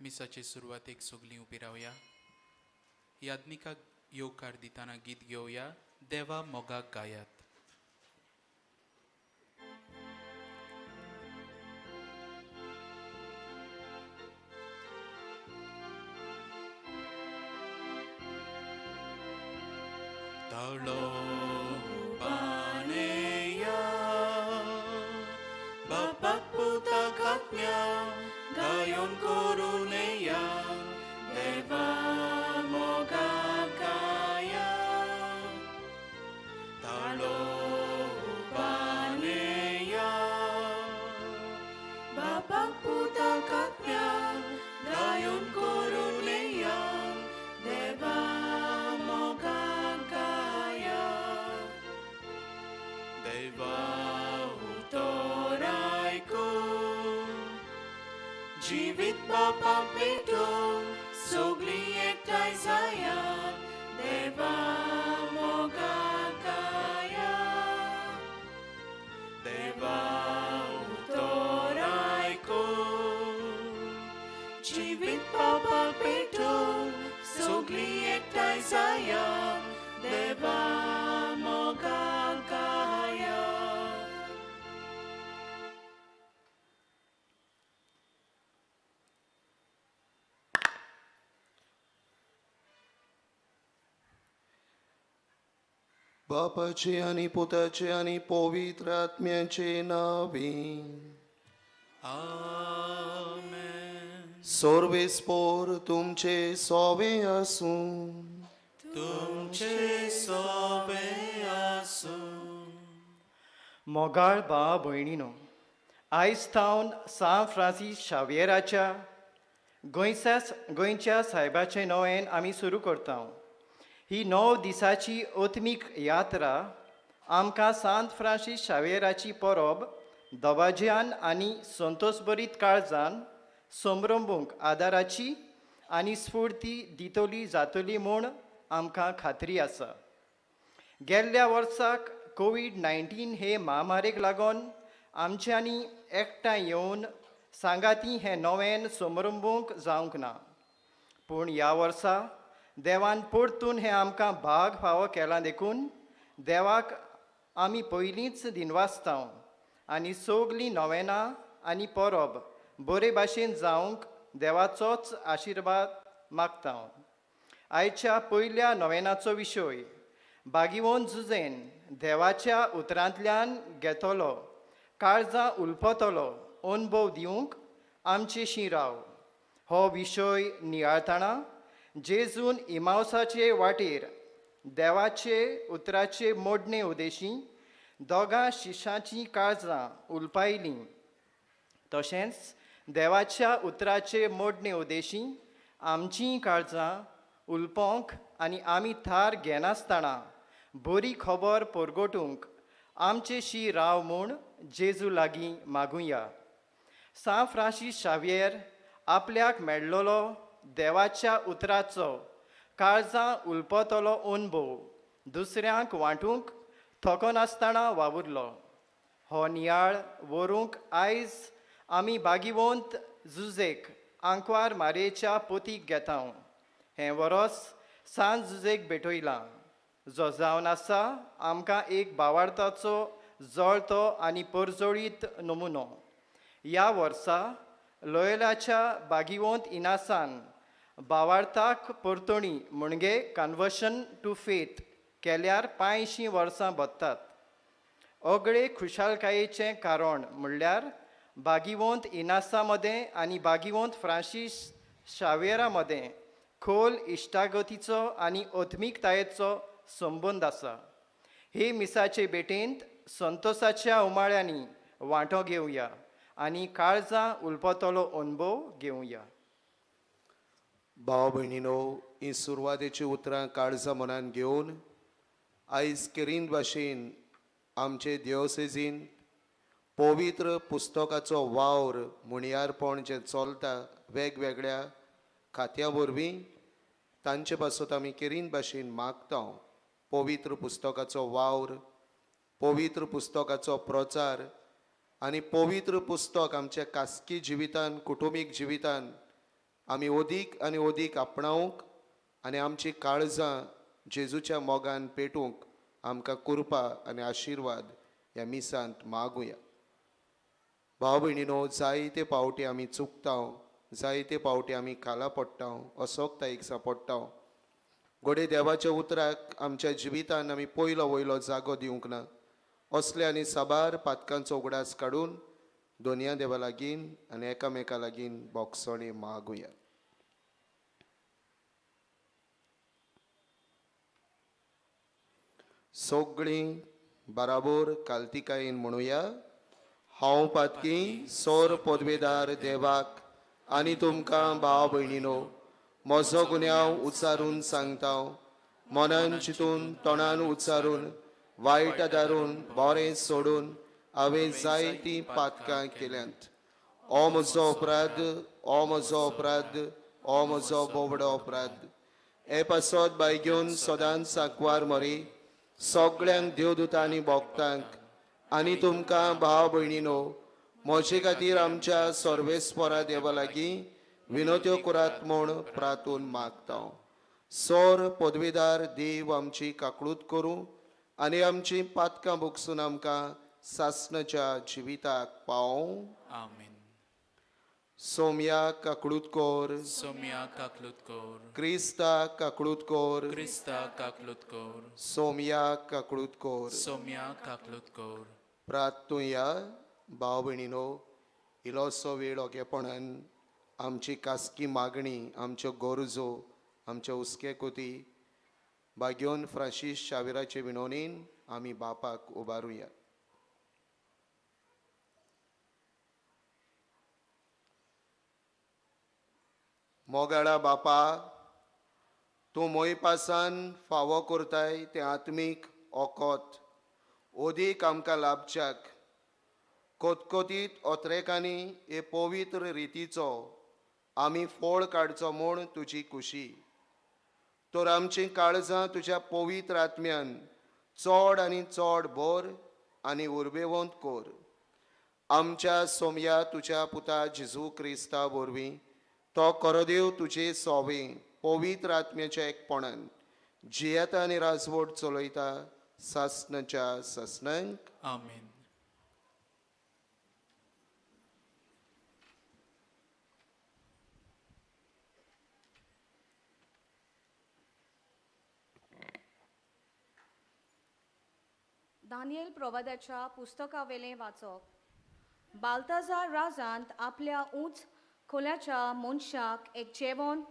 मिसाचे सुरवातेक सगलीं उबी रावया. याज्ञिकाक येवकार दितना गीत घेवया, देवा मोगाक गायात. ताळो बानेया बापाक पुताक आत्म्या गायोन करुनेया देवा मोगाक गाया. ताळो बानेया बापाक पुताक आत्म्या गायोन करुनेया देवा मोगाक गाया. देवा उतर आयकून जिवीत बापाक भेटून सगळीं एकठांय जायात देवा मोगाक गाया. देवा उतर आयकून जिवीत बापाक भेटून सगळीं एकठांय जायात देवा मोगाक गाया. बापाचे आनी पुताचे आनी पवित्र आत्म्याचे नांवी. आमेन. सर्वेस्पोर तुमचे सोवे आसूं. तुमचे सोवे आसूं. मोगाळ भाव भयणीनो, आयज थावन सांत फ्रांसीस शाव्येराच्या गोंयच्या सायबाचें नोवेन आमी सुरू करता. ही 9 दिसाची आत्मीक यात्रा आमकां सांत फ्रांसीस शाव्येराची परब दबाज्यान आनी संतोषभरीत काळजान संभ्रंभूंक आदाराची आनी स्फूर्ती दितली जातली म्हूण आमकां खात्री आसा. गेल्ल्या वर्साक कोवीड-19 हे म्हामारेक लागून आमच्यांनी एकठांय येवन सांगाती हें नवें संभ्रंभूंक जावंक ना, पूण ह्या वर्सा देवान परतून हें आमकां भाग फावो केलां देखून देवाक आमी पयलींच दिनवासता आनी सगलीं नवेनां आनी परब बरे भाशेन जावंक देवाचोच आशिर्वाद मागता. आयच्या पयल्या नवेनाचो विशय बागिवोन जुजेन देवाच्या उतरांतल्यान घेतलो काळजां उलपतलो अणभव दिवंक आमचेशी राव. हो विशय नियाळतना जेजून इमावसाचे वाटेर देवाचे उतराचे मोडणे उदेशी दोगां शिशांचीं काळजां उलपायलीं, तशेंच देवाच्या उतराचे मोडणे उदेशी आमचीं काळजां उलपोवंक आनी आमी थार घेनासतना बरी खबर परगटूंक आमचेशी राव म्हूण जेजू लागीं मागुया. सांत फ्रांसीस शाव्येर आपल्याक मेळ्ळलो देवाच्या उतराचो काळजां उलपतलो अणभव दुसऱ्यांक वांटूंक थकनासतना वावुरलो. हो नियाळ व्हरूंक आयज आमी बागिवंत जुजेक आंकवार मारयेच्या पोतीक घेता. हें वरोस सांत जुजेक भेटयलां, जो जावन आसा आमकां एक भावार्थाचो जळतो आनी परजळीत नमुनो. ह्या वर्सा लोयलाच्या बागिवंत इनासान भावार्थाक परतणी म्हणजे कन्वर्शन टू फेथ केल्यार 85 वर्सां भरतात. अगळे खुशालकायेचें कारण म्हणल्यार बागिवंत इनासा मदें आनी बागिवंत फ्रांसीस शावेरा मदें खोल इश्टागतीचो आनी आत्मिकतायेचो संबंद आसा. हे मिसाचे भेटेंत संतोसाच्या उमाळ्यांनी वांटो घेवया आनी काळजां उलपतलो अणभव घेवया. भाव भयणीनो, ही सुरवातेची उतरां काळजां मनान घेवन आयज केरीन भाशेन आमचे देवसेजीन पवित्र पुस्तकाचो वावर म्हणयारपण जें चलता वेगवेगळ्या खात्या वरवीं तांचे पासत आमी केरीन भाशेन मागता. पवित्र पुस्तकाचो वावर, पवित्र पुस्तकाचो प्रचार आनी पवित्र पुस्तक आमच्या खासगी जिवितान, कुटुंबीक जिवितान आमी ओदीक आनी ओदीक आपणावंक आनी आमची काळजां जेजूच्या मोगान पेटूंक आमकां कृपा आनी आशिर्वाद ह्या मिसांत मागुया. भाव भयणीनो, जायते पावटी आमी चुकता, जायते पावटी आमी खाला पडटा, असोकतायेक सांपडटा. घडये देवाच्या उतराक आमच्या जिवितान आमी पयलो वयलो जागो दिवंक ना. असले आनी साबार पातकांचो उगडास काडून दोनया देवा लागीं आनी एकामेका लागीं बोगसणी मागुया. सगळीं बराबर कालतिकायेन म्हणुया, हांव पातकी सोर पदवेदार देवाक आनी तुमकां भाव भयणीनो म्हजो गुन्यांव उच्चारून सांगता. मनान चिंतून तोंडान उच्चारून वायट आदारून बरें सोडून हांवें जायतीं पातकां केल्यांत. ओ म्हजो अपराध, ओ म्हजो अपराध, ओ म्हजो बोबडो अपराध. हे पासत बाय घेवन सदांच सांकवार मरी सगळ्यांक देवदूतांनी भोगतांक आनी तुमकां भाव भयणीनो म्हजे खातीर आमच्या सर्वेस्परा देवा लागीं विनोत्यो करात म्हूण प्रातून मागता. सोर पदवेदार देव आमची काकळूत करूं आनी आमची पातकां भोगसून आमकां सासणाच्या जिविताक पावोवं. आमेन. सोमया काकळूत कोर, सोम्या काकलूत कोर, क्रिस्ता काकळूत कोर, क्रिस्ता काकलूत कोर, सोमया काकळूत कोर. सोम्या काकलूत कोर. प्रातुया भाव भयणीनो, इलोसो वेळ ओगेपणान आमची खासगी मागणी, आमच्यो गरजो, आमच्यो हुस्के कोती बागेवन फ्रांसीस शाविराचे विनोनीन आमी बापाक उबारुया. मोगाळा बापा, तूं मोयपासान फावो करताय तें आत्मीक ओकोत ओदीक आमकां लाभच्याक कोतकोतीत ओत्रेकांनी हे पवित्र रितीचो आमी फोळ काडचो म्हूण तुजी खुशी. तर आमचीं काळजां तुज्या पवित्र आत्म्यान चड आनी चड भर आनी उर्बेवंत कोर. आमच्या सोमया तुज्या पुता जेजू क्रिस्ता वरवीं तो कोरोदेव तुजे सोवे पवित्र आत्म्याच्या एकपणान जियेता आनी राजवट चलयता सासणाच्या सासणांक. आमेन. दानियल प्रवादाच्या पुस्तकावेलें वाचप. बाल्ताजार राजांत आपल्या उंच खोल्याच्या मनशाक एक जेवण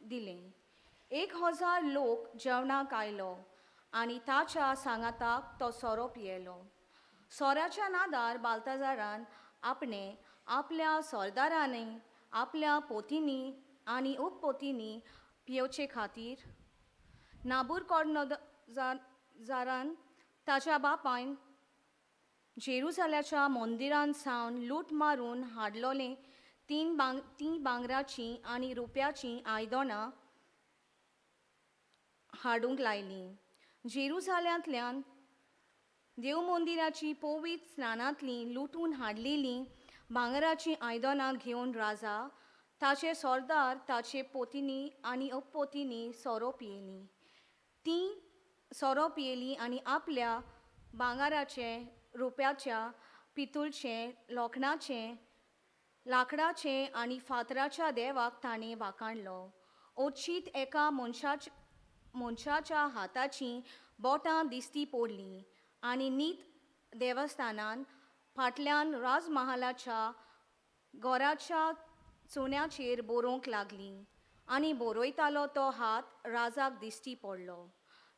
दिलें. 1000 लोक जेवणाक आयलो आनी ताच्या सांगाताक तो सोरो पियेलो. सोऱ्याच्या नादार बाल्ताजारान आपणें आपल्या सरदारांनी आपल्या पोतींनी आनी उपपोतींनी पियोवचे खातीर नाबूरकोडनजारान ताच्या बापायन जेरुजाल्याच्या मंदिरान सावन लूट मारून हाडलोले तीं भांगराचीं आनी रुप्याचीं आयदनां हाडूंक लायलीं. जेरुजाल्यांतल्यान देव मंदिराची पवित्र स्नानांतलीं लुटून हाडलेलीं भांगराचीं आयदनां घेवन राजा ताचे सरदार ताचे पोतींनी आनी उपपोतींनी सोरो पियेलीं. तीं सोरो पियेलीं आनी आपल्या भांगराचे, रुप्याच्या, पितुळचें, लोखणाचें, लांकडाचें आनी फातराच्या देवाक ताणें वाखाणलो. ओचीत एका मनशाच्या हाताचीं बोटां दिसती पडलीं आनी नीत देवस्थानान फाटल्यान राजमहालाच्या घराच्या चुन्याचेर बरोवंक लागलीं आनी बरयतालो तो हात राजाक दिश्टी पडलो.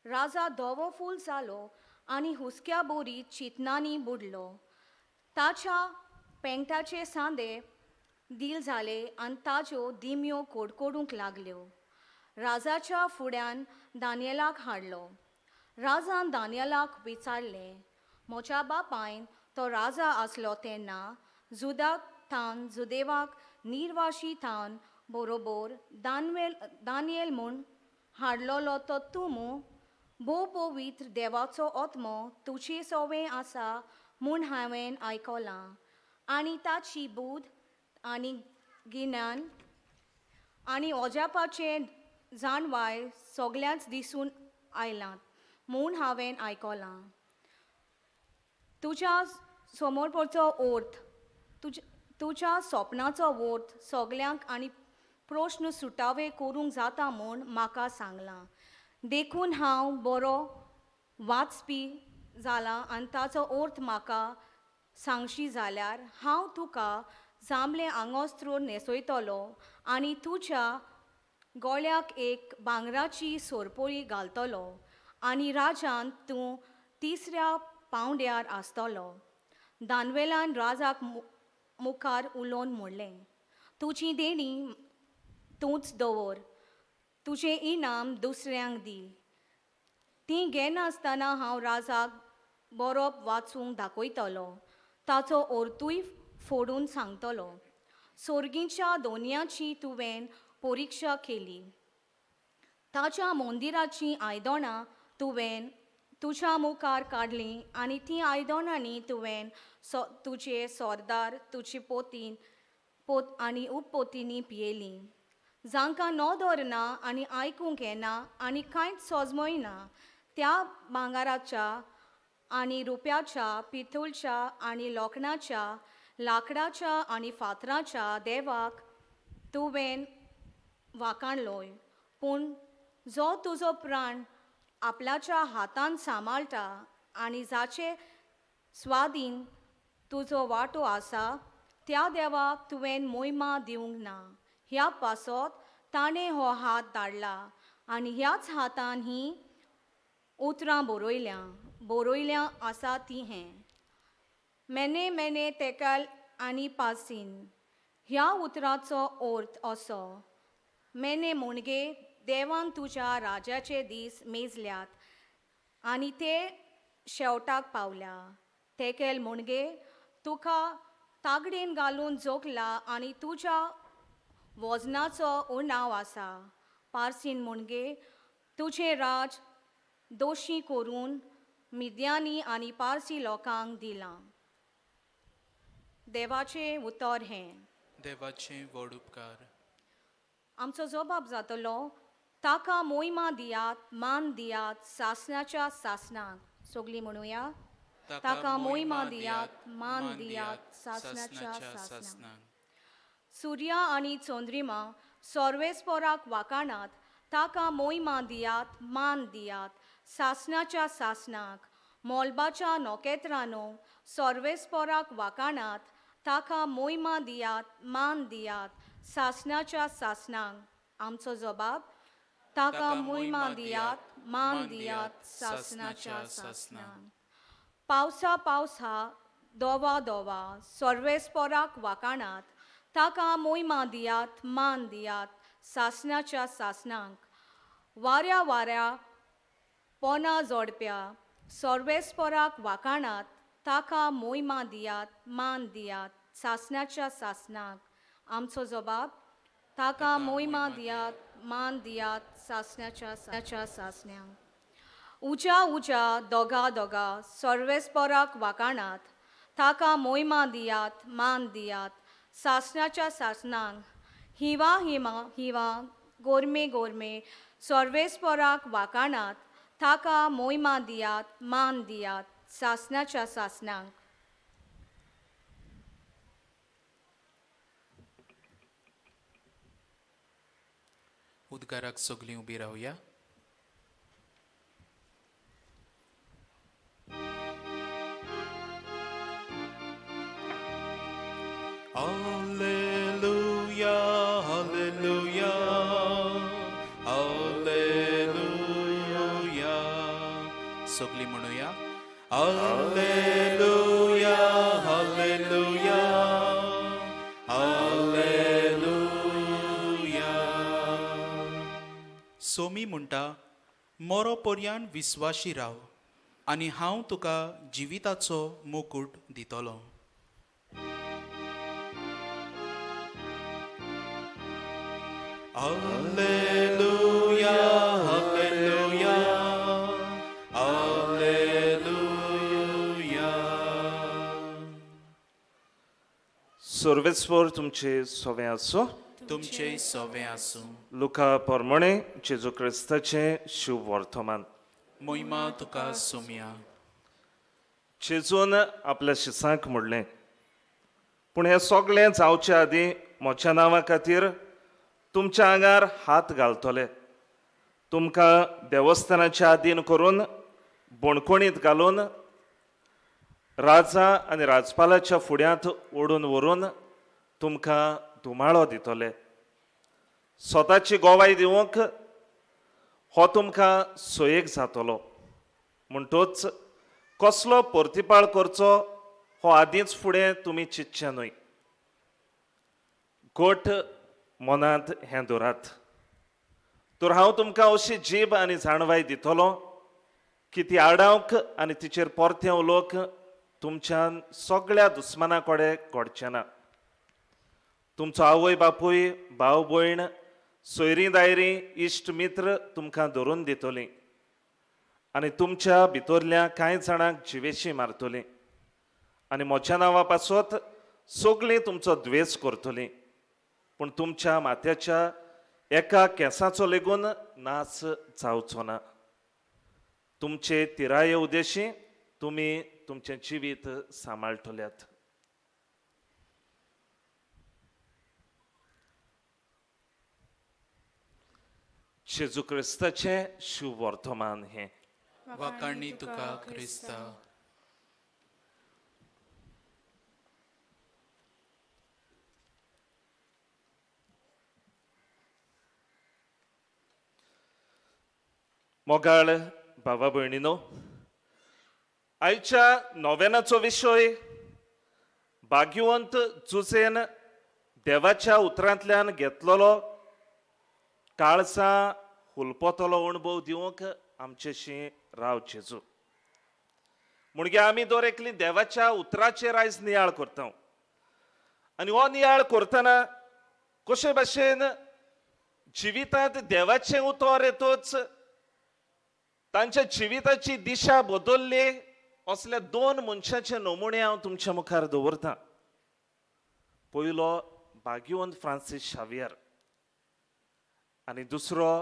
राजा धवो फूल जालो आनी हुस्क्या बोरी चिंतनांनी बुडलो. ताच्या पेंटाचे सांदे दील जाले आनी ताज्यो दिमयो कोडकोडूंक लागल्यो. राजाच्या फुड्यान दानियलाक हाडलो. राजान दानियलाक विचारलें, म्हज्या बापायन तो राजा आसलो तेन्ना जुदाक थावन जुदेवाक निर्वाशी थावन बरोबर दानियल म्हूण हाडलोलो तो तूं मू? भोव पवित्र देवाचो आत्मो तुजे सोवें आसा म्हूण हांवें आयकलां आनी ताची बूद आनी गिन्यान आनी ओजापाचें जाणवाय सगल्यांच दिसून आयलां म्हूण हांवें आयकलां. तुज्या समोरचो अर्थ तुज्या सोपनाचो अर्थ सगल्यांक आनी प्रश्न सुटावे करूंक जाता म्हूण म्हाका सांगलां. देखून हांव बरो वाचपी जाला आनी ताचो अर्थ म्हाका सांगशी जाल्यार हांव तुका जांबलें आंगोस्त्र न्हेसयतलो आनी तुज्या गोळ्याक एक भांगराची सोरपोळी घालतलो आनी राजान तूं तिसऱ्या पावंड्यार आसतलो. दानवेलान राजाक मुखार उलोवन म्हणलें, तुजी देणी तूंच दवर, तुजें इनाम दुसऱ्यांक दी. तीं घेनासतना हांव राजाक बरोप वाचूंक दाखयतलो, ताचो अर्थूय फोडून सांगतलो. सोर्गीच्या दोनयाची तुवें परिक्षा केली, ताच्या मंदिराचीं आयदनां तुवें तुज्या मुखार काडलीं आनी तीं आयदनांनी तुवें तुजे सरदार तुजी पोतीन पोत आनी उपपोतींनी पियेलीं. जांकां नदर ना आनी आयकूंक येना आनी कांयच सोजमय ना त्या भांगराच्या आनी रुप्याच्या पितूळच्या आनी लोखणाच्या लांकडाच्या आनी फातराच्या देवाक तुवें वाखाणलोय. पूण जो तुजो प्राण आपल्याच्या हातान सांबाळटा आनी जाचे स्वादीन तुजो वांटो आसा त्या देवाक तुवें मोहिमा दिवंक ना. ह्या पासत ताणें हो हात धाडला आनी ह्याच हातान ही उतरां बरयल्या आसा ती हें मेने मेने तेकाल आनी पासीन. ह्या उतराचो अर्थ असो, मेने म्हणगे देवान तुज्या राजाचे दीस मेजल्यात आनी ते शेवटाक पावल्या. तेकेल म्हणगे तुका तागडेन घालून जोखला आनी तुज्या वजनाचो उणाव आसा. पार्सीन म्हणगे तुजें राज दोशी करून मिद्यानी आनी पार्सी लोकांक दिलां. देवाचें उतर हें. देवाचें व्हड उपकार. आमचो जबाब जातलो, ताका मोहिमा दियात, मान दियात सासणाच्या सासणाक. सगळीं म्हणुया, ताका मोहिमा दियात, मान दियात सासणाच्या सासणाक. सुर्या आनी चंद्रिमा सर्वेस्पराक वाखाणात, ताका मोहिमा दियात, मान दियात सासणाच्या सासणाक. मोलबाच्या नखेत्रांनो सर्वेस्पराक वाखाणात, ताका मोहिमा दियात, मान दियात सासणाच्या सासणाक. आमचो जबाब, ताका मोहिमा दियात, मान दियात सासणाच्या सासणाक. पावसा पावसा दोवा दोवा सर्वेस्पराक वाखाणात, ताका मोहिमा दियात, मान दियात सासणाच्या सासणाक. वाऱ्या वाऱ्या पोना जोडप्या सर्वेस्पराक वाखाणात, ताका मोहिमा दियात, मान दियात सासणाच्या सासणाक. आमचो जबाब, ताका मोहिमा दियात, मान दियात सासणाच्या सासण्याक. उज्या उज्या दोगा दोगा सर्वेस्पराक वाखाणात, ताका मोहिमा दियात, मान दियात सासणाच्या सासणाक. हिवा हिमा हिवा गोरमे गोरमे सर्वेस्पराक वाखाणात, ताका मोहिमा दियात, मान दियात सासणाच्या सासणाक. उद्गाराक सगळीं उबी रावया. Alleluia, alleluia, alleluia. सगळीं म्हणुया, alleluia, alleluia, alleluia. Somi म्हणटा, मोरो पर्यान विस्वाशी राव आनी हांव तुका जिविताचो मुकूट दितलो. Alleluia, alleluia, alleluia. सर्वेस्पर तुमचे सवे आसो. तुमचेय सोवे आसूं. लुका परमणे जेजू क्रिस्ताचें शुभ वर्तमान. मोहिमा तुका सोमया. जेजून आपल्या शिसांक म्हणलें, पूण हें सगळें जावचे आदीं म्हज्या नांवा खातीर तुमच्या आंगार हात घालतले, तुमकां देवस्थानाच्या आदीन करून बणकोणीत घालून राजा आनी राजपालाच्या फुड्यांत ओडून व्हरून तुमकां धुमाळो दितले. स्वताची गोवाय दिवंक हो तुमकां सोयेक जातलो. म्हणटोच कसलो परतिपाळ करचो हो आदींच फुडें तुमी चिंतचें न्हय. गोठ मनांत हें दवरात, तर हांव तुमकां अशी जीब आनी जाणवाय दितलो की ती आडावंक आनी तिचेर परतें उलोवंक तुमच्यान सगळ्या दुस्माना कडेन घडचें ना. तुमचो आवय बापूय, भाव भयण, सोयरीं दायरीं, इश्ट मित्र तुमकां धरून दितलीं आनी तुमच्या भितरल्या कांय जाणांक जिवेशी मारतलीं आनी म्हज्या नांवा पासत सगळीं तुमचो द्वेस करतलीं. पूण तुमच्या माथ्याच्या एका केंसाचो लेगून नाच जावचो ना. तुमचे तिराये उद्देशी तुमी तुमचें जिवीत सांबाळटल्यात. जेजू क्रिस्ताचें शुभ वर्तमान हें. वाकाणी तुका क्रिस्ता. मोगाळ भावा भयणीनो, आयच्या नोवेनाचो विशय भाग्यवंत जुजेन देवाच्या उतरांतल्यान घेतलेलो काळजां हुलपतलो अणभव दिवंक आमचेशी राव जेजू. म्हणगे आमी दर एकली देवाच्या उतराचेर आयज नियाळ करता आनी हो नियाळ करतना कशे भाशेन जिवितांत देवाचें उतर येतच तांच्या जिविताची दिशा बदल्ली असल्या दोन मनशाचे नमुणे हांव तुमच्या मुखार दवरता. पयलो भाग्यवंत फ्रांसीस शावियर आनी दुसरो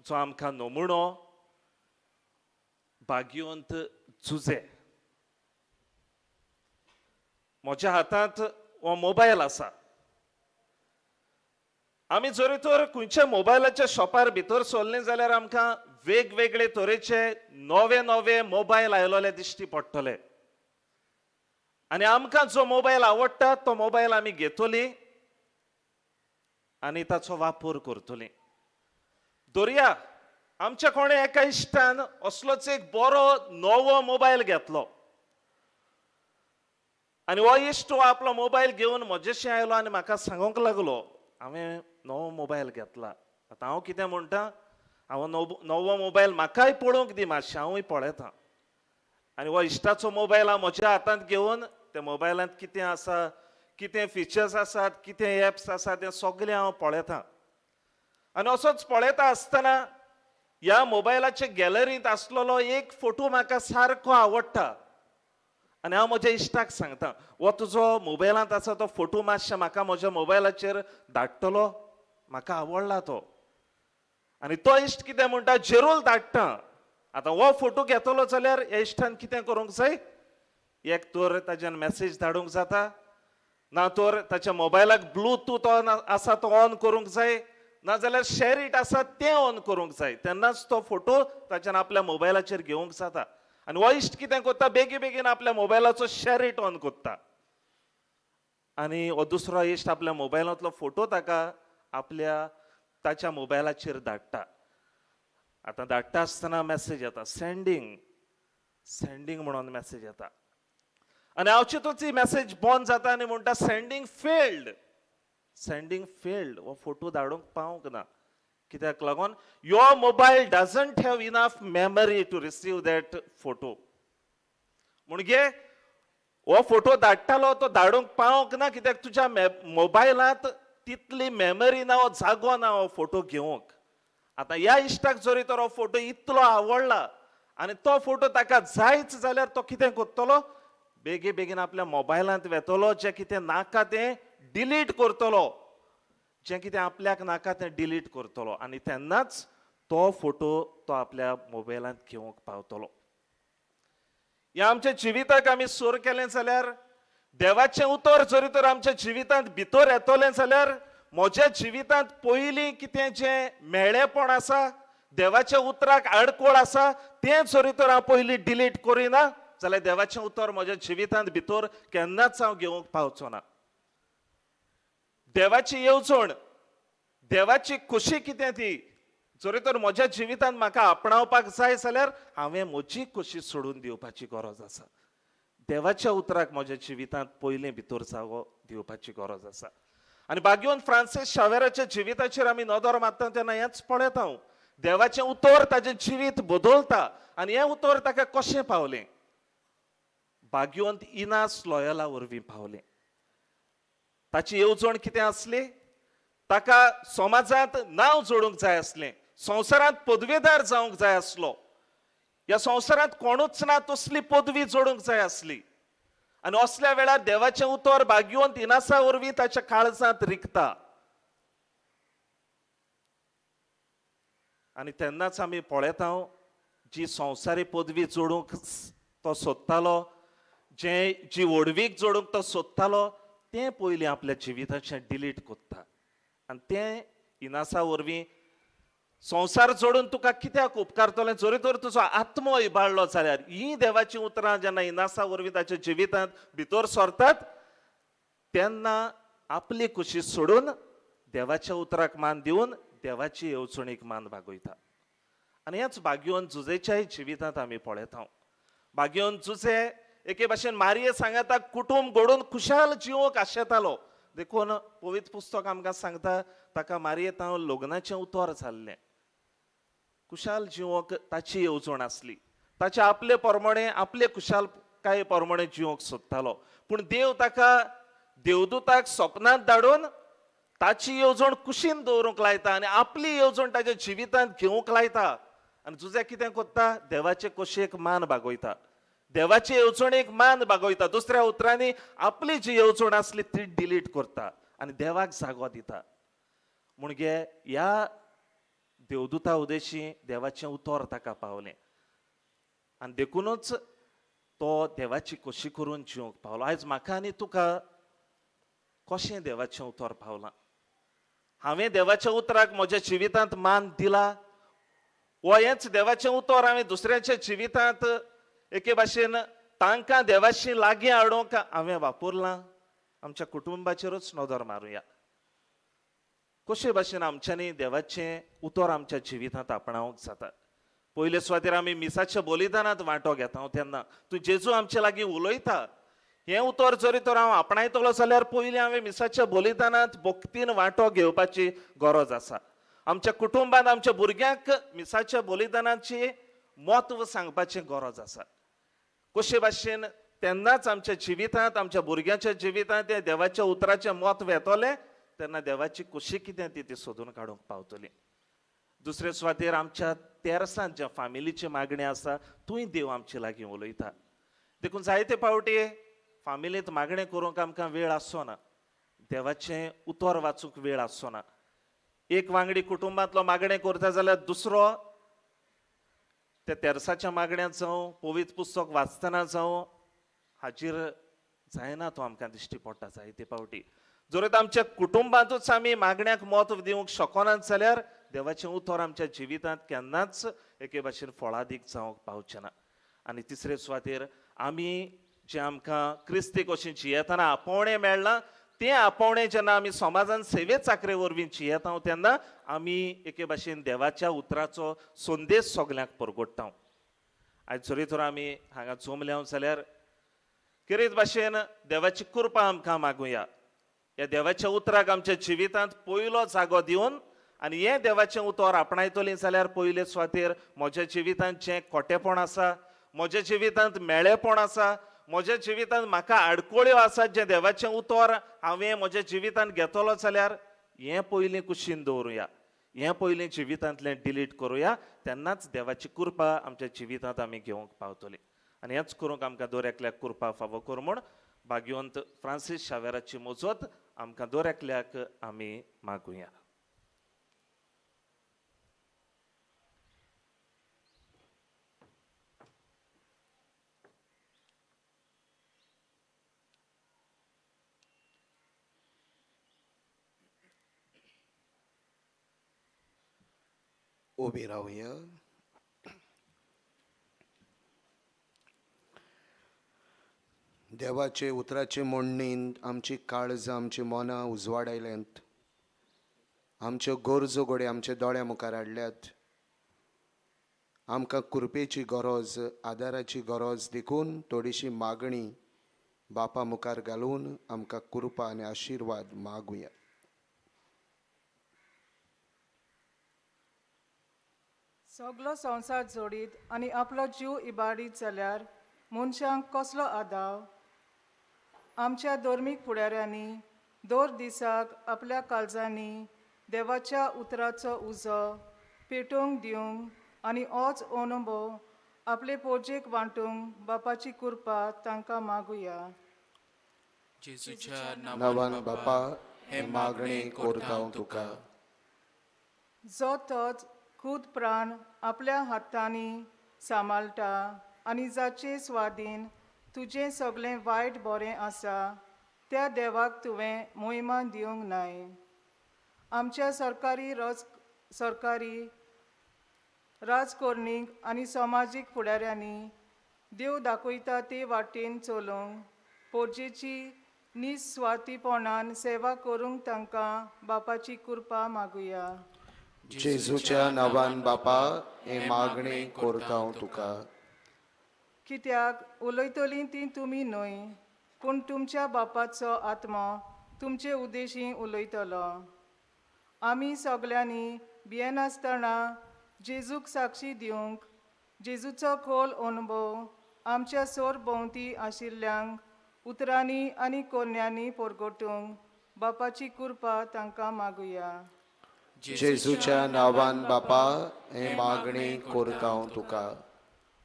जो आमकां नमुणो भाग्यवंत जुजे. म्हज्या हातांत हो मोबायल आसा. आमी जरी तर खंयच्या मोबायलाच्या शॉपार भितर सरले जाल्यार आमकां वेगवेगळे तरेचे नवे नवे मोबायल आयलोले दिश्टी पडटले आनी आमकां जो मोबायल आवडटा तो मोबायल आमी घेतली आनी ताचो वापर करतली. दर्या आमच्या कोणे एका इश्टान असलोच एक बरो नवो मोबायल घेतलो आनी हो इश्ट हो आपलो मोबायल घेवन म्हजेशी आयलो आनी म्हाका सांगूंक लागलो, हांवें नवो मोबायल घेतला. आतां हांव कितें म्हणटा, हांव नवो मोबायल म्हाकाय पळोवंक दी मातशें, हांवूय पळयता. आनी हो इश्टाचो मोबायल हांव म्हज्या हातांत घेवन त्या मोबायलांत कितें आसा, कितें फिचर्स आसात, कितें एप्स आसा तें सगळें हांव पळयता. आनी असोच पळयता आसतना ह्या मोबायलाचे गॅलरींत आसलेलो एक फोटो म्हाका सारको आवडटा आनी हांव म्हज्या इश्टाक सांगता, हो तुजो मोबायलांत आसा तो फोटो मातशें म्हाका म्हज्या मोबायलाचेर धाडटलो, म्हाका आवडला तो. आनी तो इश्ट कितें म्हणटा, जेरोल धाडटा. आतां हो फोटो घेतलो जाल्यार ह्या इश्टान कितें करूंक जाय, एक तर ताज्यान मॅसेज धाडूंक जाता, ना तर ताच्या मोबायलाक ब्लुटूथ ऑन आसा तो ऑन करूंक जाय, नाजाल्यार शेर it आसा तें ऑन करूंक जाय, तेन्नाच तो फोटो ताच्यान आपल्या मोबायलाचेर घेवंक जाता. आनी हो इश्ट कितें करता, बेगीन बेगीन आपल्या मोबायलाचो शेर it on करता आनी हो दुसरो इश्ट आपल्या मोबायलांतलो फोटो ताका आपल्या ताच्या मोबायलाचेर धाडटा. आतां धाडटा आसतना मॅसेज येता, सँडींग सँडींग म्हणून मॅसेज येता आनी हांव चिंतूच ही मॅसेज बंद जाता आनी म्हणटा सँडींग फेल्ड, सँडींग फेल्ड. हो फोटो धाडूंक पावंक ना, कित्याक लागून your mobile doesn't have enough memory to receive that photo. म्हणजे हो फोटो धाडटालो तो धाडूंक पावंक ना, कित्याक तुज्या मोबायलांत तितली मेमरी ना, हो जागो ना हो फोटो घेवंक. आतां ह्या इश्टाक जरी तर हो फोटो इतलो आवडला आनी तो फोटो ताका जायच जाल्यार तो कितें करतलो, बेगीन बेगीन आपल्या मोबायलांत वेतलो, जें कितें नाका तें डिलीट करतलो, जें कितें आपल्याक नाका तें डिलीट करतलो आनी तेन्नाच तो फोटो तो आपल्या मोबायलांत घेवंक पावतलो. ह्या आमच्या जिविताक आमी सूर केलें जाल्यार, देवाचें उतर जरी तर आमच्या जिवितांत भितर येतलें जाल्यार म्हज्या जिवितांत पयलीं कितें जें मेळेपण आसा, देवाच्या उतराक आडकोळ आसा, तें जरी तर हांव पयलीं डिलीट करिना जाल्यार देवाचें उतर म्हज्या जिवितांत भितर केन्नाच हांव घेवंक पावचो ना. देवाची येवजण, देवाची खुशी कितें ती जरी तर म्हज्या जिवितांत म्हाका आपणावपाक जाय जाल्यार हांवें म्हजी खुशी सोडून दिवपाची गरज आसा. देवाच्या उतराक म्हज्या जिवितांत पयलीं भितर जागो दिवपाची गरज आसा. आनी भाग्यवंत फ्रांसीस शावेराच्या जिविताचेर आमी नदर मारता तेन्ना हेंच पळयता हांव, देवाचें उतर ताजें जिवीत बदलता. आनी हें उतर ताका कशें पावलें? भाग्यवंत इनास लॉयला वरवीं पावलें. ताची येवजण कितें आसली? ताका समाजांत नांव जोडूंक जाय आसलें, संवसारांत पदवेदार जावंक जाय आसलो, ह्या संवसारांत कोणूच ना तसली पदवी जोडूंक जाय आसली. आनी असल्या वेळार देवाचें उतर भाग्यवंत इनासा वरवीं ताच्या काळजांत रिगता. आनी तेन्नाच आमी पळयता जी संवसारी पदवी जोडूंक तो सोदतालो, जे जी व्हडवीक जोडूंक तो सोदतालो, तें पयलीं आपल्या जिविताचें डिलीट करता. आनी तें इनासा वरवीं संवसार जोडून तुका कित्याक उपकारतलें जरी तर तुजो आत्मो इबाडलो जाल्यार, हीं देवाचीं उतरां जेन्ना इनासा वरवीं ताच्या जिवितांत भितर सरतात तेन्ना आपली खुशी सोडून देवाच्या उतराक मान दिवन देवाची येवजणेक मान बागयता. आनी हेंच भाग्यवंत जुजेच्याय जिवितांत आमी पळयता. भाग्यवंत जुजे एके भाशेन मारये सांगाता कुटुंब घडोवन खुशाल जिवंक आशेतालो. देखून पवित्र पुस्तक आमकां सांगता ताका मारये तांव लग्नाचें उतर जाल्लें. खुशाल जिवंक ताची येवजण आसली, ताचे आपले प्रमाणे आपले खुशालकाये प्रमाणे जिवंक सोदतालो. पूण देव ताका देवदूताक सपनांत धाडून ताची येवजण कुशीन दवरूंक लायता आनी आपली येवजण ताच्या जिवितांत घेवंक लायता. आनी जुजे कितें करता? देवाचे कोशेक मान बागयता, देवाचे येवजणेक मान बागयता. दुसऱ्या उतरांनी आपली जी येवजण आसली ती डिलीट करता आनी देवाक जागो दिता. म्हणजे ह्या देवदूता उदेशी देवाचें उतर ताका पावलें आनी देखूनच तो देवाची खोशी करून जिवंक पावलो. आयज म्हाका आनी तुका कशें देवाचें उतर पावलां? हांवें देवाच्या उतराक म्हज्या जिवितांत मान दिला वो हेंच देवाचें उतर हांवें दुसऱ्याच्या जिवितांत एके भाशेन तांकां देवाशी लागीं हाडूंक हांवें वापरलां? आमच्या कुटुंबाचेरूच नदर मारुया, कशे भाशेन आमच्यांनी देवाचें उतर आमच्या जिवितांत आपणावंक जाता. पयले सुवातेर आमी मिसाच्या बलिदानांत वांटो घेता तेन्ना तूं जेजू आमचे लागीं उलयता, हें उतर जरी तर हांव आपणायतलो जाल्यार पयलीं हांवें मिसाच्या बलिदानांत भक्तीन वांटो घेवपाची गरज आसा. आमच्या कुटुंबांत आमच्या भुरग्यांक मिसाच्या बलिदानाची म्हत्व सांगपाची गरज आसा. कशे भाशेन तेन्नाच आमच्या जिवितांत आमच्या भुरग्यांच्या जिवितांत तें देवाच्या उतराचें म्हत्व येतलें, तेन्ना देवाची खोशी कितें ती सोदून काडूंक पावतली. दुसरे सुवातेर आमच्या तेरसांत ज्या फामिलीची मागणी आसा थंय देव आमचे लागीं उलयता. देखून जायते फावटी फामिलींत मागणें करूंक आमकां वेळ आसचो ना, देवाचें उतर वाचूंक वेळ आसचो ना. एक वांगडी कुटुंबांतलो मागणें करता जाल्यार दुसरो त्या तेरसाच्या मागण्यांत जावं पवित्र पुस्तक वाचतना जावं हाजीर जायना, तो आमकां दिश्टी पडटा जायते फावटी. जर आमच्या कुटुंबांतूच आमी मागण्याक म्हत्व दिवंक शकनात जाल्यार देवाचें उतर आमच्या जिवितांत केन्नाच एके भाशेन फळादीक जावंक पावचें ना. आनी तिसरे सुवातेर आमी जें आमकां क्रिस्तीक अशें जियेतना आपोवणें मेळ्ळां तें आपोवणें जेन्ना आमी समाजान सेवे चाकरे वरवीं जियेता तेन्ना आमी एके भाशेन देवाच्या उतराचो संदेश सगल्यांक परगट्टा. आयज जरी तर आमी हांगा जमल्या जाल्यार खेरीत भाशेन देवाची कृपा आमकां मागुया, ह्या देवाच्या उतराक आमच्या जिवितांत पयलो जागो दिवन आनी हें देवाचें उतर आपणायतलीं जाल्यार पयले सुवातेर म्हज्या जिवितांत जें खोटेपण आसा, म्हज्या जिवितांत मेळेपण आसा, म्हज्या जिवितांत म्हाका आडखळ्यो आसात, जें देवाचें उतर हांवें म्हज्या जिवितांत घेतलो जाल्यार हें पयलीं कुशीन दवरुया, हें पयलीं जिवितांतलें डिलीट करुया, तेन्नाच देवाची कृपा आमच्या जिवितांत आमी घेवंक पावतली. आनी हेंच करूंक आमकां दर एकल्याक कृपा फावो करूं म्हूण भाग्यवंत फ्रांसीस शावेराची मुजत आमकां दर एकल्याक आमी मागुया. उबी रावया. देवाचे उतराचे मोडणीन आमची काळजां आमची मनां उजवाडायल्यांत, आमच्यो गरजो घडये आमच्या दोळ्या मुखार हाडल्यात. आमकां कृपेची गरज, आदाराची गरज, देखून थोडीशी मागणी बापा मुखार घालून आमकां कृपा आनी आशिर्वाद मागुया. सगलो संवसार जोडीत आनी आपलो जीव इबाडीत जाल्यार मनशांक कसलो आदाव? आमच्या धर्मीक फुडाऱ्यांनी दर दिसाक आपल्या काळजांनी देवाच्या उतराचो उजो पेटोवंक दिवंक आनी होच अनुभव आपले पोरजेक वांटूंक बापाची कृपा तांकां मागुया. जेजूच्या नांवान बापा हे मागणें करता तुका. जो तोच खूद प्राण आपल्या हातांनी सांबाळटा आनी जाचे स्वादीन तुजें सगळें वायट बरें आसा त्या देवाक तुवें मोहिमा दिवंक नाय. आमच्या सरकारी राजकोरणीक आनी समाजीक फुडाऱ्यांनी देव दाखयता ते वाटेन चलोवंक पोरजेची निस्वार्थीपणान सेवा करूंक तांकां बापाची कृपा मागुया. जेजूच्या नांवान बापा हे मागणें करता तुका. कित्याक उलयतलीं तीं तुमी न्हय, पूण तुमच्या बापाचो आत्मो तुमचे उद्देशी उलयतलो. आमी सगल्यांनी भियेनासतना जेजूक साक्षी दिवंक जेजूचो खोल अनुभव आमच्या सोर भोंवती आशिल्ल्यांक उतरांनी आनी कोन्यांनी परगटूंक बापाची कृपा तांकां मागुया. जेजूच्या नांवान बापा हे मागणें करता तुका.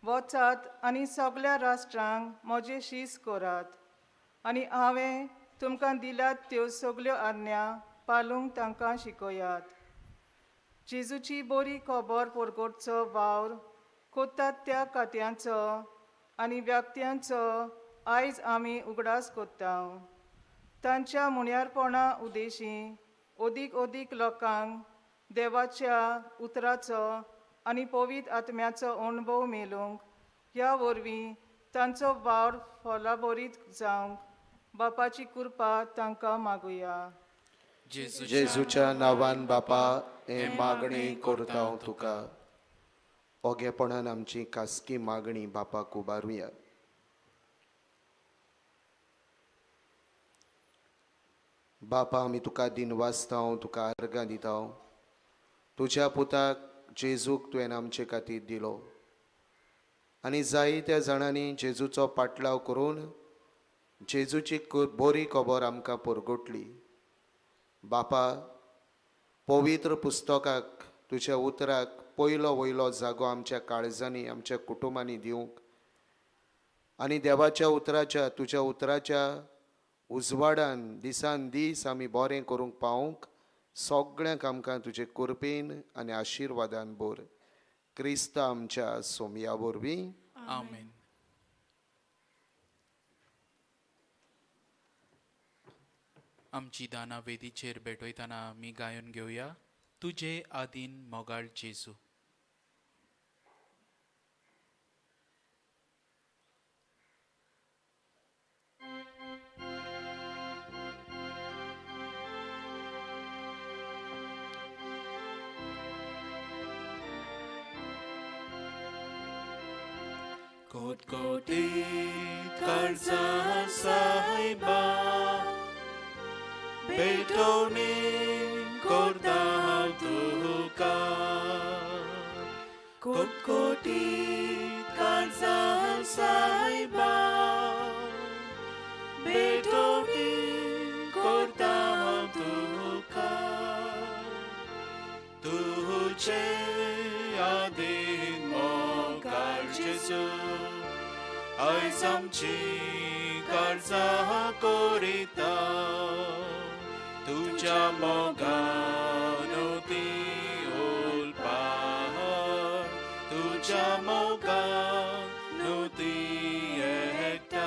वचात आनी सगल्या राष्ट्रांक म्हजें शीस करात आनी हांवें तुमकां दिल्यात त्यो सगल्यो आज्ञा पालूंक तांकां शिकयात. जेजूची बरी खबर परगटचो वावर कोतात त्या खात्यांचो आनी व्यक्त्यांचो आयज आमी उगडास कोत्ता. तांच्या मुण्यारपणा उद्देशी अदीक अदीक लोकांक देवाच्या उतराचो आनी पवित्र आत्म्याचो अणभव मेळूंक ह्या वरवीं तांचो वावर फलाबरीत जावंक बापाची कृपा तांकां मागुया. जेजूच्या नांवान बापा हे मागणी करता तुका. ओगेपणान आमची खासगी मागणी बापाक उबारुया. बापा आमी तुका दिनवासता, तुका अर्गां दिता. तुज्या पुताक जेजूक तुवें आमचे खातीर दिलो आनी जायत्या जाणांनी जेजूचो पाटलाव करून जेजूची बरी खबर आमकां परगटली. बापा पवित्र पुस्तकाक तुज्या उतराक पयलो वयलो जागो आमच्या काळजांनी आमच्या कुटुंबांनी दिवंक आनी देवाच्या उतराच्या तुज्या उतराच्या उजवाडान दिसान दीस आमी बरें करूंक पावूंक सगळ्यांक आमकां तुजे कृपेन आनी आशिर्वादान भर. क्रिस्त आमच्या सोमया वरवीं. आमेन. आमची दानां वेदीचेर भेटयतना आमी गायोन घेवया तुजे आदीन मोगाळ जेजू. कोटकोटी काळजा साहेबा भेटोवणी करता तुका. कोटकोटी काळजा साहेबा भेटोवणी करता तुका. तुझे आदीन मोगाळ जेजू आयज आमची काळजां कोरिता. तुज्या मोगान ती उलपाह, तुज्या मोगान ती एकठांय.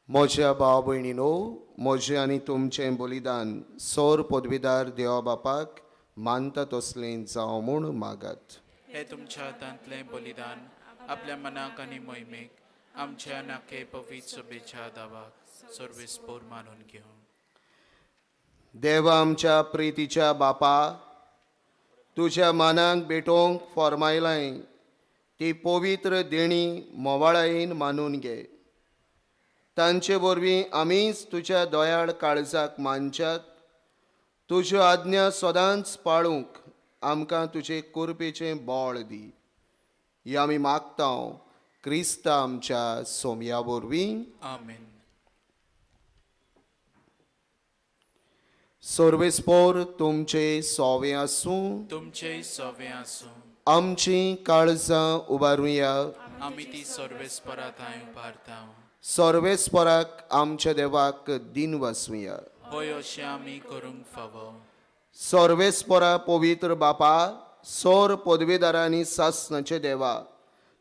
म्हज्या भाव भयणीनो, म्हजें आनी तुमचें बलिदान सौर पदवीदार देवा बापाक मानता तसलें जावं म्हूण मागात. हे तुमच्या हातांतलें बलिदान आपल्या मनाक आनी मोहिमेक आमच्या नाके पवित्र सभेच्या दावाक सर्वेस्पोर मानून घेवं. देवा आमच्या प्रितीच्या बापा, तुज्या मानाक भेटोवंक फॉर्मायलाय ती पवित्र देणी मोवाळायेन मानून घे. तांचे वरवीं आमीच तुज्या दयाळ काळजाक मानच्याक तुज्यो आज्ञा सदांच पाळूंक आमकां तुजे कुरपेचें बळ दी. ही आमी मागता क्रिस्ता आमच्या सोमया वरवीं. आमेन. सर्वेस्पोर तुमचे सोवे आसूं. तुमचे सोवे आसूं. आमची काळजां उबारुया. आमी ती सर्वेस्परा थंय उबारता. सर्वेस्पराक आमच्या देवाक दिन वासुया. हय, अशें आमी करूंक फावो. सर्वेस्परा पवित्र बापा, सौर पदवेदारांनी सासनाचे देवा,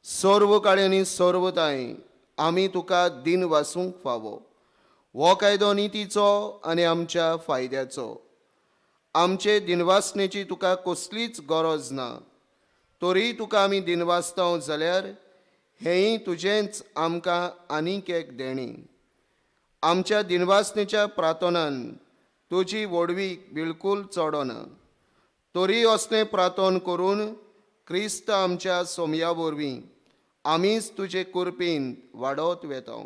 सर्व काळ्यांनी सर्वताय आमी तुका दिन वासूंक फावो. हो कायदो नितीचो आनी आमच्या फायद्याचो. आमचे दिनवासनेची तुका कसलीच गरज ना, तरी तुका आमी दिनवासता जाल्यार हेंय तुजेंच आमकां आनीक एक देणें. आमच्या दिनवासनेच्या प्रार्थनान तुजी व्हडवीक बिलकूल चडना, तरी असलें प्रार्थन करून क्रिस्त आमच्या सोमया वरवीं आमीच तुजे कुरपीन वाडत वेता.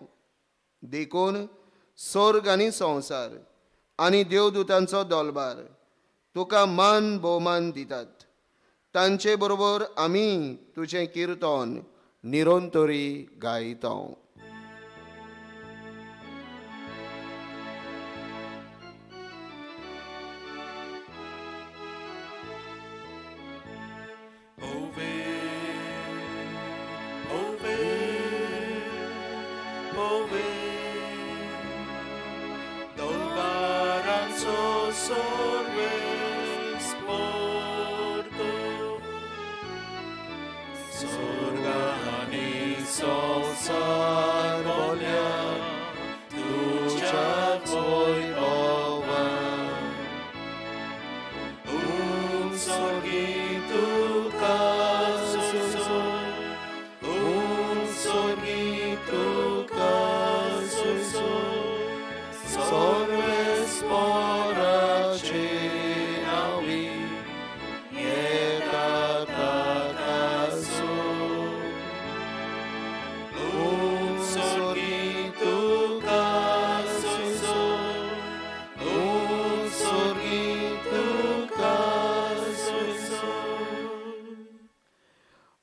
देखून स्वर्ग आनी संवसार आनी देवदूतांचो दलबार तुका मान भोवमान दितात. तांचे बरोबर आमी तुजें किर्तन निरंतरी गायता.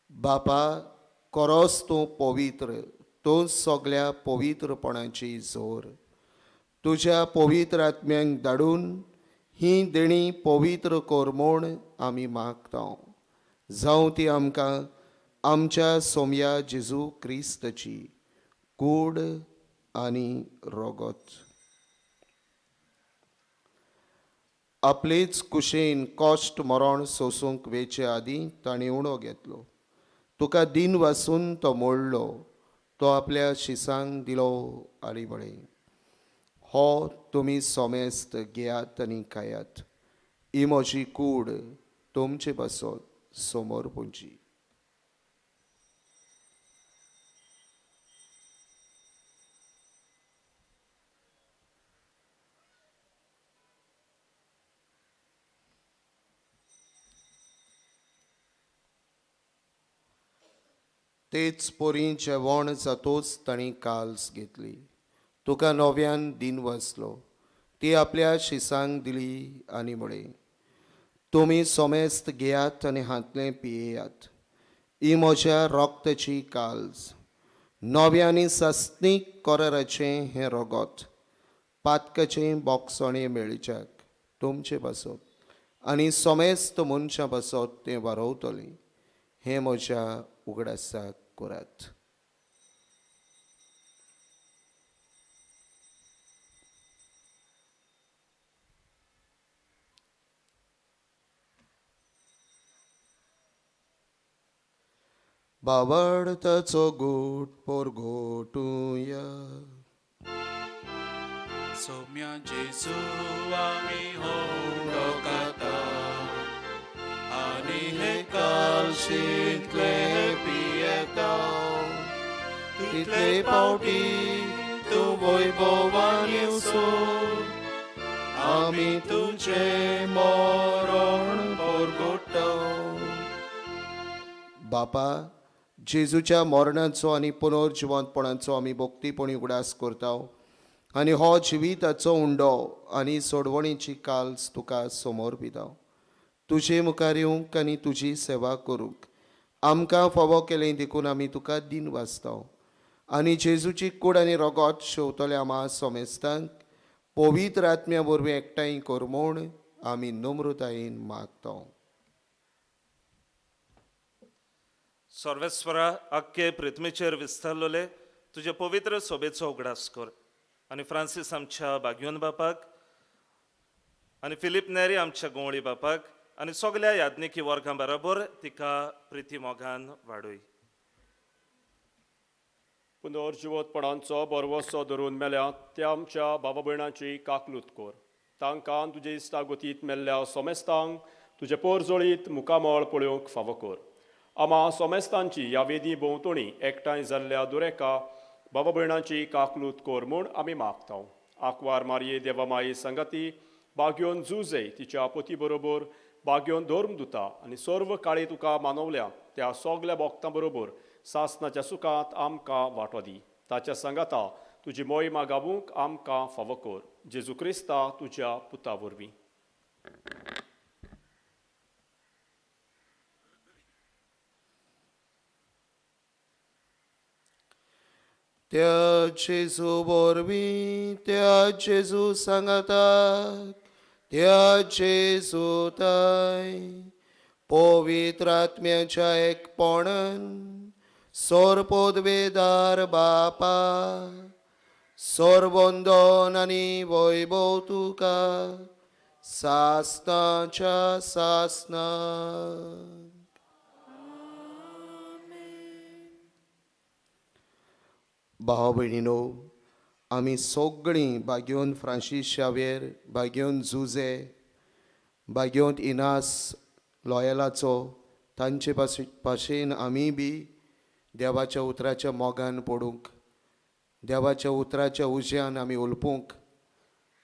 बापा, कोरोस तूं पवित्र, तूं सगल्या पवित्रपणाची जोर. तुज्या पवित्र आत्म्यांक धाडून ही देणी पवित्र कर म्हूण आमी मागता. जावं ती आमकां आमच्या सोमया जेजू क्रिस्तची कूड आनी रोगत. आपलेच कुशेन कश्ट मरण सोसूंक वेचे आदीं ताणें उणो घेतलो. तुका दिन वासून तो मोडलो, तो आपल्या शिसांक दिलो आनी म्हळें, हो तुमी सोमेस्त घेयात आनी खायात, ही म्हजी कूड तुमचे पासत समोर पुंची. तेच पोरी जेवण जातोच तांणी काल्स घेतली. तुका नव्यान दिन वाचलो, ती आपल्या शिसांक दिली आनी म्हळें, तुमी सोमेस्त घेयात आनी हांतलें पियेयात, ही म्हज्या रोगताची काल्स, नव्या आनी सासणीक कराराचें हें रोगत, पातकाचें बोगसणें मेळच्याक तुमचे पासत आनी सोमेस्त मनशां पासत तें वारवतलें. हें म्हज्या उगडासाक करात. बावडताचो गोट पोरगोटुया. सौम्या जेजू आमी होंडो खाता आनी हे कालशींतले पियेता तितले पावटी तूं वैभवान येवचो आमी तुजें मरण पोरगोटा. बापा, जेजूच्या मरणाचो आनी पुनर्जिवंतपणाचो आमी भक्तीपणी उगडास करता आनी हो जिविताचो उंडो आनी सोडवणीची काल्स तुका समोर पिता. तुजे मुखार येवंक आनी तुजी सेवा करूंक आमकां फावो केलें देखून आमी तुका दिन वाचता आनी जेजूची कूड आनी रोगोत शेवतले आमा सोमेस्तांक पवित्र आत्म्या वरवीं एकठांय कर म्हूण आमी नम्रतायेन मागता. सर्वेस्वरा, आख्खे पृथ्वीचेर विस्तारलेले तुजे पवित्र सोबेचो उगडास कर आनी फ्रांसीस आमच्या बागयोन बापाक आनी फिलीप नेरी आमच्या गोंवळी बापाक आनी सगल्या याज्ञिकी वर्गां बरोबर तिका प्रिती मोगान वाडय. पुनर्जिवतपणांचो बरवसो धरून मेल्या त्या आमच्या बाबा भयणांची काकलूत कर. तांकां तुजे इश्टागतींत मेल्ल्या सोमेस्तांक तुजे पोरजोळीत मुखामळ पळोवंक फावो कर. आमा सोमेस्तांची ह्या वेदी भोंवतणी एकठांय जाल्ल्या दुरेका बाबा भयणांची काकलूत कर म्हूण आमी मागता. आंकवार मारये देवामाये संगाती बागयोन जुजे तिच्या पती बरोबर बागयोन धर्मदुता आनी सर्व काळी तुका मानवल्या त्या सगल्या भक्तां बरोबर सासनाच्या सुखांत आमकां वांटो दी. ताच्या सांगाता तुजी मोहिमा गावूंक आमकां फावो कर. जेजू क्रिस्ता तुज्या पुता वरवीं. त्या जेजू वरवीं, त्या जेजू सांगाताक, त्या जेजू ताय पवित्र आत्म्याच्या एकपणान सोरपोदवेदार बापा सोरवंदन आनी वैभव तुका सासनाच्या सासना. भाव भयणीनो, आमी सगळीं बागयोन फ्रांसीस शावेर, बागयोन जुजे, बागयोन इनास लॉयलाचो तांचे भाशेन आमी बी देवाच्या उतराच्या मोगान पडूंक, देवाच्या उतराच्या उज्यान आमी उलपूंक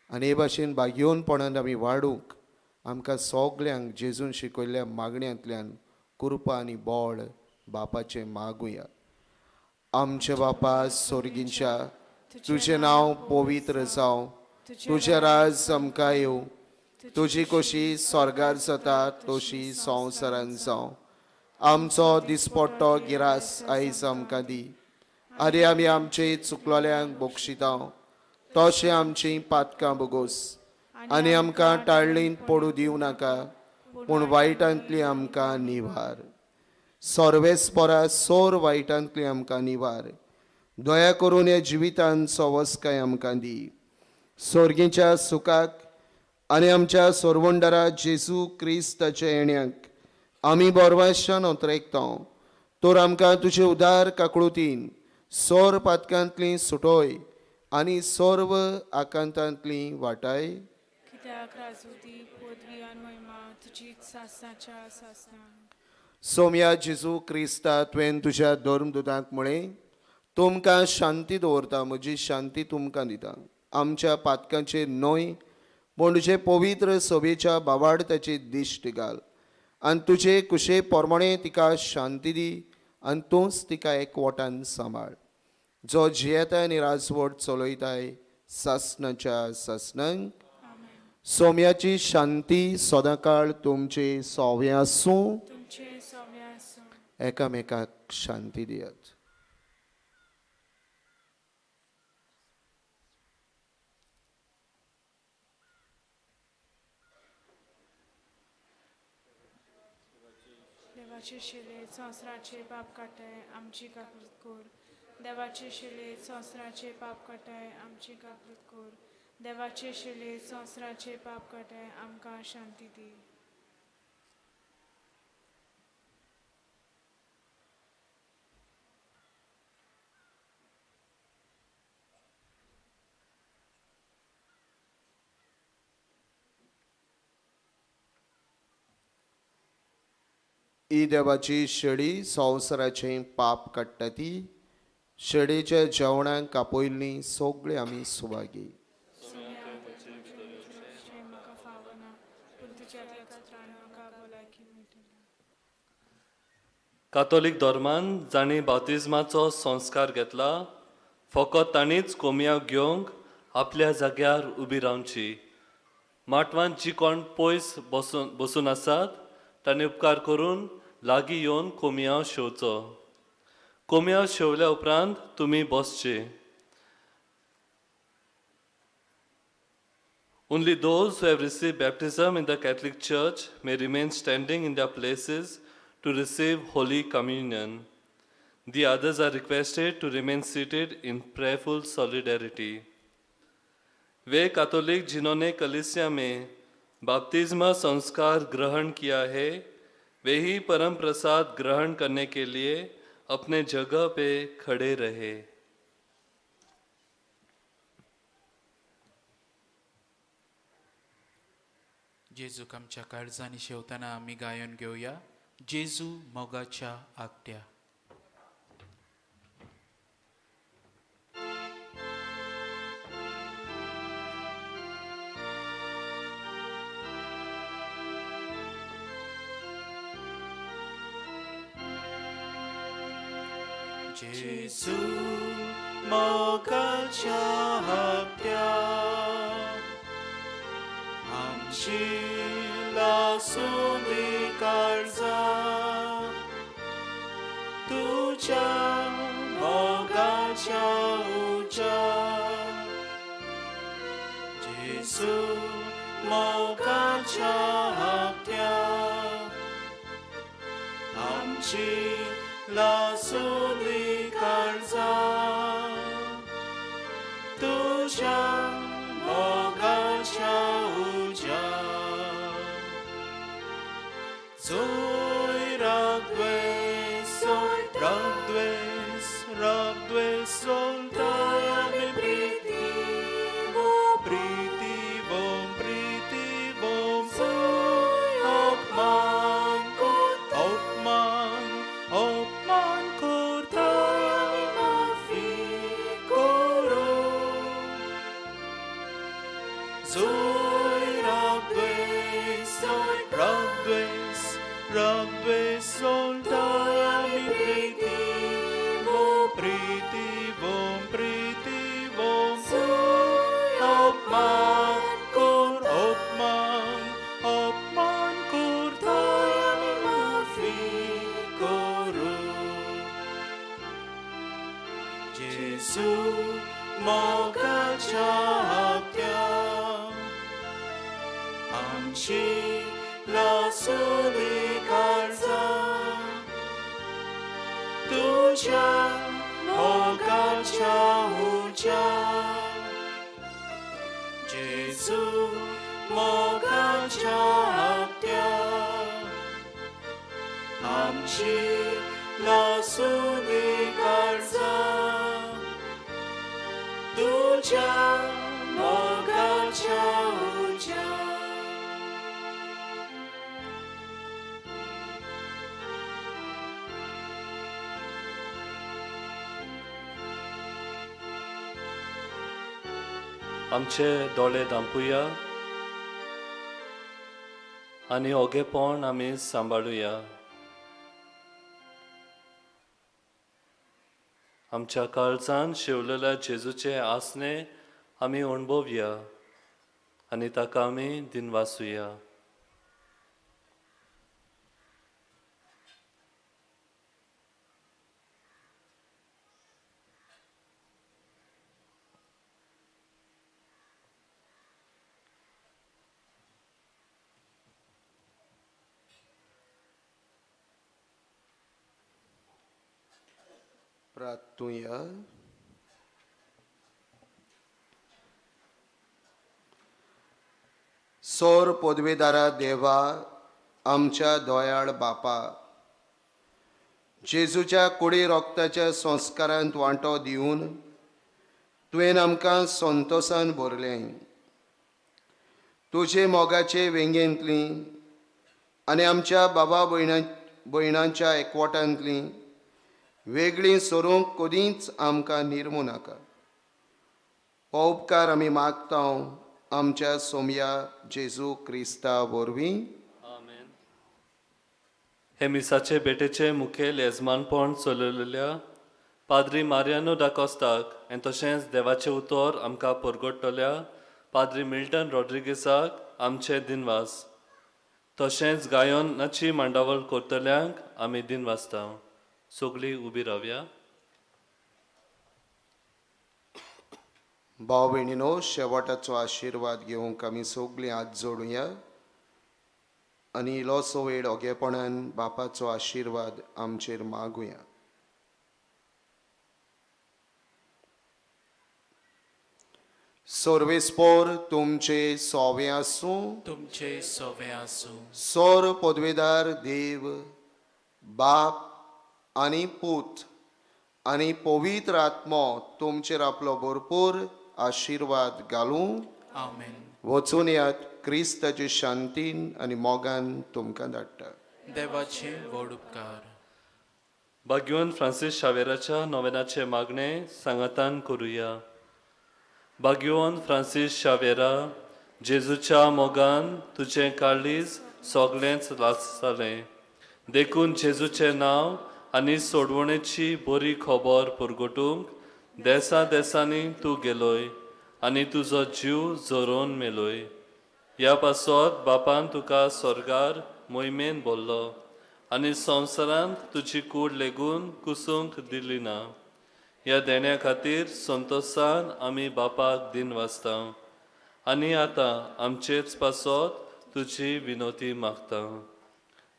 आनी हे भाशेन बागयोनपणान आमी वाडूंक आमकां सगल्यांक जेजून शिकयल्ल्या मागण्यांतल्यान कृपा आनी बळ बापाचें मागुया. आमचे बापा सोर्गींच्या, तुजें नांव पवित्र जावं, तुजें राज आमकां येवं, तुजी कशी स्वर्गार जाता तशी संवसारान जावं. आमचो दिसपट्टो गिरास आयज आमकां दी आनी आमी आमचे चुकलोल्यांक बक्षिता तशें आमची पातकां बोगोस आनी आमकां टाळणींत पडूं दिवं नाका पूण वायटांतली आमकां निवार. सर्वेस्परा सोर वायटांतली आमकां निवार. दया करून ह्या जिवितान सवस्काय आमकां दी. सोर्गीच्या सुखाक आनी आमच्या सोरवंडरा जेजू क्रिस्ताच्या येण्याक आमी बोरवाशान ओतरेकता. तर आमकां तुजे उदार काकळुतीन सोर पातकांतली सुटोय आनी सर्व आकांतांतली वाटाय. कित्याक राजवटी पदवी आनी महिमा तुजीच सासनाच्या सासना. सोम्या जेजू क्रिस्ता, तुवें तुज्या धर्मदुतांक म्हळें, तुमकां शांती दवरता, म्हजी शांती तुमकां दिता. आमच्या पातकांचेर न्हय पूण तुजे पवित्र सभेच्या बावाडताची दिश्ट घाल आनी तुजे कुशे प्रमाणे तिका शांती दी आनी तूंच तिका एकवटान सांबाळ, जो जियेता आनी राजवट चलयताय सासनाच्या सासनांक. सोम्याची शांती सदांकाळ तुमचे सोवे आसूं. एकामेकाक शांती दियात. देवाचे शिले संवसाराचे पाप काटाय आमची काकृत कोर. देवाचे शिले संवसाराचे पाप काटाय आमची काकृत कोर. देवाचे शिले संवसाराचे पाप काटाय आमकां शांती दी. ही देवाची शेळी संवसाराचें पाप काडटा ती शेळीच्या जेवणाक कापयल्लीं सगळीं आमी सुभागी. म्हाका फावना पूण तुज्या त्राण म्हाका भलायकी मेळटली. कातोलीक धर्मान जांणी बाप्तिज्माचो संस्कार घेतला फकत तांणीच कोमयाव घेवंक आपल्या जाग्यार उबी रावची. माटवान जी कोण पयस बसून आसात तांणी उपकार करून लागीं येवन कोमयाव शेवचो. कोमयाव शेवल्या उपरांत तुमी बसचे. Only those who have received baptism in the Catholic Church may remain standing in their places to receive Holy Communion. The others are requested to remain seated in prayerful solidarity. Way Catholic जिन्होंने कलीसिया में बपतिस्मा संस्कार ग्रहण किया है वे ही परम प्रसाद ग्रहण करने K लिए अपने जगह पे खड़े रहे. जेजूक आमच्या काळजांनी शेवतना आमी गायन घेवया जेजू मोगाच्या आगट्या. जेजू मोगाच्या आगट्या आमची लासूंदी काळजा तुझ्या मोगाच्या उज्या. जेजू मोगाच्या आगट्या आमची लासूंदी काळजा तुझ्या मोगाच्या उज्या. जोय रागद्वेस रागद्वेस रागद्वेस सोलताय आमी प्रीती प्रीती वोम प्रीती वोम अपमान अपमान अपमान करताय आमी माफी करो. जोय रागद्वेस रागद्वेस रागद्वेस सोलताय आमी प्रीती प्रीती वोम प्रीती वोम अपमान कर अपमान अपमान करताय आमी माफी करो. जेजू मोगाच्या आगट्या आमची लासूंदी काळजा तुझ्या मोगाच्या उज्या. जेजू मोगाच्या आगट्या आमची लासूंदी काळजा तुझ्या मोगाच्या उज्या. आमचे दोळे धांपुया आनी ओगेपण आमी सांबाळुया. आमच्या काळजान शेवलेल्या जेजूचे आसणे आमी अणभवया आनी ताका आमी दिनवासुया. प्रार्थुया. सोर पदवेदारा देवा आमच्या दयाळ बापा, जेजूच्या कुडी रोगताच्या संस्कारांत वांटो दिवन तुवें आमकां संतोसान भरलें. तुजे मोगाचे वेंगेंतली आनी आमच्या बाबा भयणा भयणांच्या एकवटांतलीं वेगळीं सरूंक कदींच आमकां निर्मू नाका. हो उपकार आमी मागता आमच्या सोमया जेजू क्रिस्ता वरवीं. आमेन. हे मिसाचे भेटेचे मुखेल येजमानपण चलयलेल्या पाद्री मारियानो दा कोस्ताक आनी तशेंच देवाचें उतर आमकां परगट्टल्या पाद्री मिल्टन रॉड्रिगीसाक आमचे दिनवास. तशेंच गायनाची मांडावळ करतल्यांक आमी दिनवासता. सगळीं उबी रावया. भाव भयणीनो, शेवटाचो आशिर्वाद घेवंक आमी सगळीं हात जोडुया आनी इलोसो वेळ ओगेपणान बापाचो आशिर्वाद आमचेर मागुया. सर्वेस्पोर तुमचे सोवे आसूं. तुमचे सोवे आसूं. सोर पदवेदार देव बाप आनी पूत आनी पवित्र आत्मो तुमचेर आपलो भरपूर आशिर्वाद घालूं. आमेन. वचून यात, क्रिस्ताचे शांतीन आनी मोगान तुमकां धाडटा. देवाचे व्हड उपकार. भाग्यवन फ्रांसीस शावेराच्या नोवेनाचे मागणें सांगातान करुया. भाग्यवन फ्रांसीस शावेरा, जेजूच्या मोगान तुजें काळीज सगळेंच लासतालें, देखून जेजूचें नांव आनी सोडवणेची बरी खबर परगटूंक देसा देसांनी तूं गेलोय आनी तुजो जीव झरोवन मेलोय. ह्या पासत बापान तुका स्वर्गार मोहिमेन भरलो आनी संवसारांत तुजी कूड लेगून कुसूंक दिली ना. ह्या देण्या खातीर संतोशान आमी बापाक दिन वाचता आनी आतां आमचेच पासत तुजी विनोती मागता.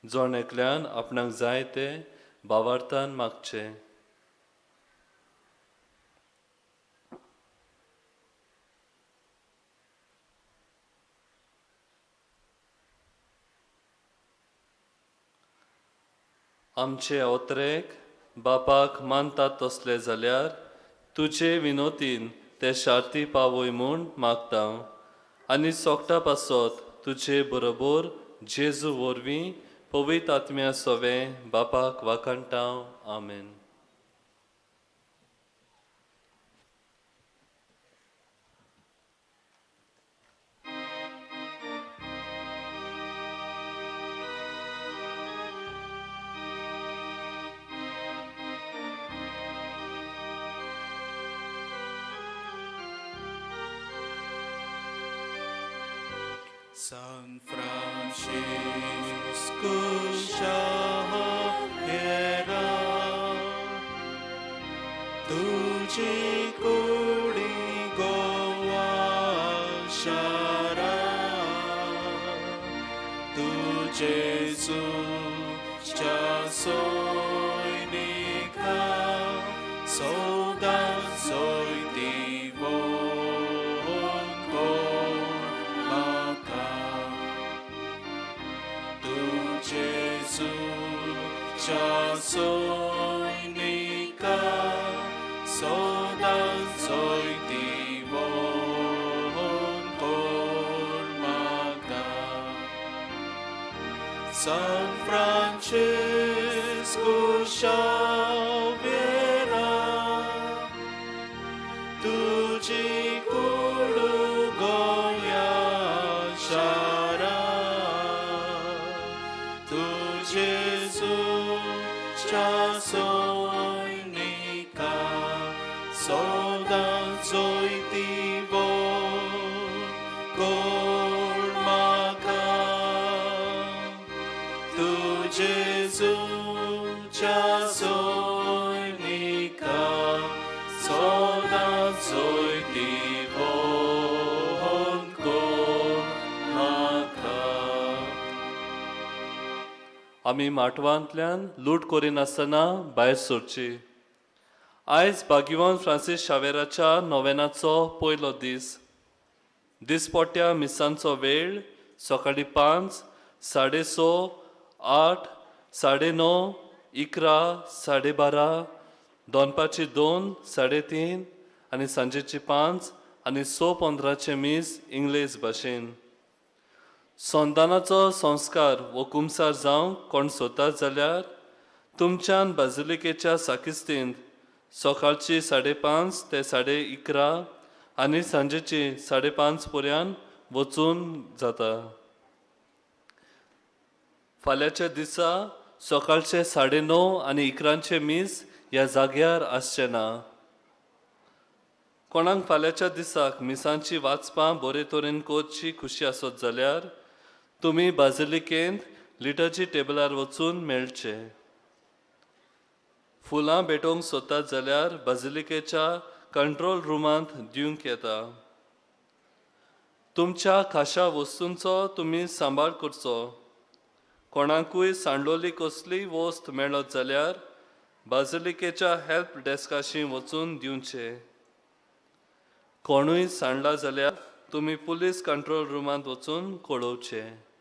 जण एकल्यान आपणाक जाय तें भावार्थान मागचें. आमचे अवतरेक बापाक मानतात तसले जाल्यार तुजे विनोतीन ते शार्ती पावय म्हूण मागता आनी सोकटा पासत तुजे बरोबर जेजू वरवीं पवित्र आत्म्या सोवें बापाक वाखाणटा. आमेन. San Francisco Xaviera, तुझी कुडी गोवा शारा, तू जेजूच्या सैनिका सदां जैतिवंत कर म्हाका. तू जेजूच्या सैनिका सदां जैतिवंत कर म्हाका. San Francisco Xaviera, तुझी कूड गोंया शारा, तू जेजूच्या सैनिका सदां जैतिवंत कर म्हाका. तू जेजूच्या सैनिका सदां जैतिवंत कर म्हाका. आमी माटवांतल्यान लूट करिनासतना भायर सरची. आयज भाग्यवान फ्रांसीस शावेराच्या नोवेनाचो पयलो दीस. दिसपट्ट्या मिसांचो वेळ सकाळीं 5, 6:30, 8, 9:30, 11, 12:30, दनपारची 2, 3:30 आनी सांजेची 5 आनी 6:15 मीस इंग्लीश भाशेन. संतानाचो संस्कार वो कुमसार जावंक कोण सोदतात जाल्यार तुमच्यान बाजिलिकेच्या साकिस्तींत सकाळची 5:30 ते 11:30 आनी सांजेची 5:30 पर्यंत वचून जाता. फाल्यांच्या दिसा सकाळचे 9:30 आनी 11 मीस ह्या जाग्यार आसचें ना. कोणाक फाल्यांच्या दिसाक मिसांची वाचपां बरे तरेन करची खुशी आसत जाल्यार तुमी बाजिलिकेंत लिटर्जी टेबलार वचून मेळचे. फुलां भेटोवंक सोदतात जाल्यार बाजिलिकेच्या कंट्रोल रुमांत दिवंक येता. तुमच्या खाशा वस्तूंचो तुमी सांबाळ करचो. कोणाकूय सांडलोली कसलीय वस्त मेळत जाल्यार बाजिलिकेच्या हेल्प डेस्काशी वचून दिवचे. कोणूय सांडला जाल्यार तुमी पुलीस कंट्रोल रुमांत वचून कळोवचें.